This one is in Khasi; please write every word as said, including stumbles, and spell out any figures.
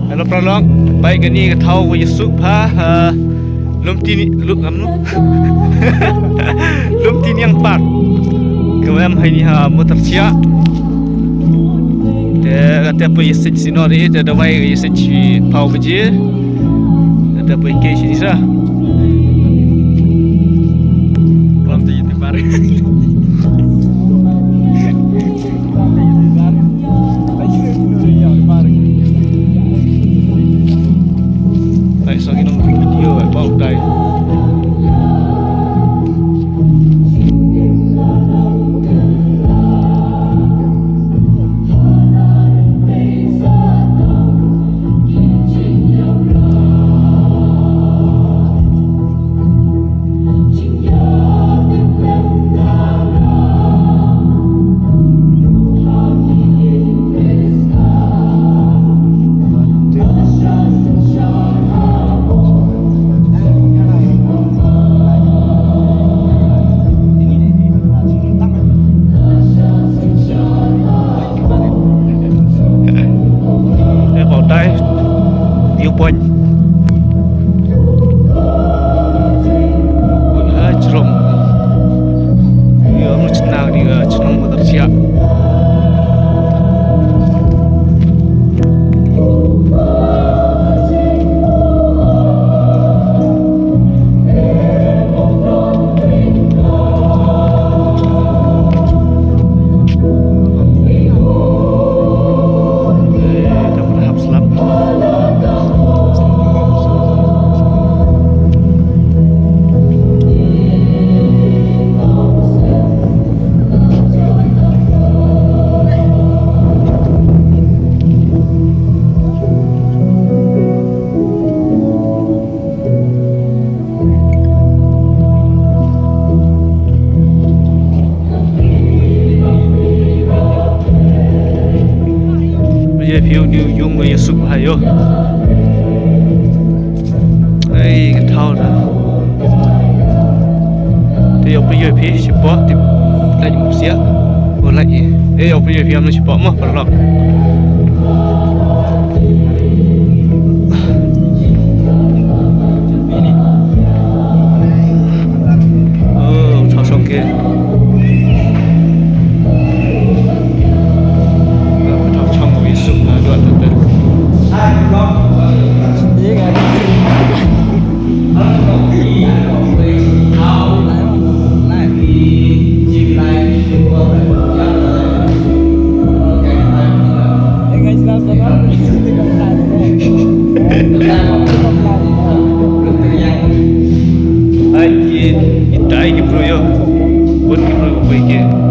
Hello paralok, peit kane ka thaw ka Yesuk pha, ha, Lumtini, Lum, kam nu? Lumtiniang Park. Ka em haini ha Motor Chiah. Te kata peit Yesuk sino ri, te dawai Yesuk phaw baje. Kata peit ke sini sa. Lumtini Park. Ai, sa ki nong video ai, pau dai. Eh, Paotai viewpoint. Ui, ha, jrong. Ïa, mut chnong ni, ha, chnong Motor Chiah. Ye phi ïoh, ïoh, ïoh, ïoh suk ha ïoh. Ei, ka thaw da. Te ïoh phi, ïoh phi, shi pok, tip, lait muk sia. Oh, lait. Eh, ïoh phi, ïoh phi, am na shi pok mah, paralok. Oh, thaw shong ke. Thaw shong wi suk na duat tete. Ai, ki, ki dai ki briew ïoh. Bun ki briew ki poi ki.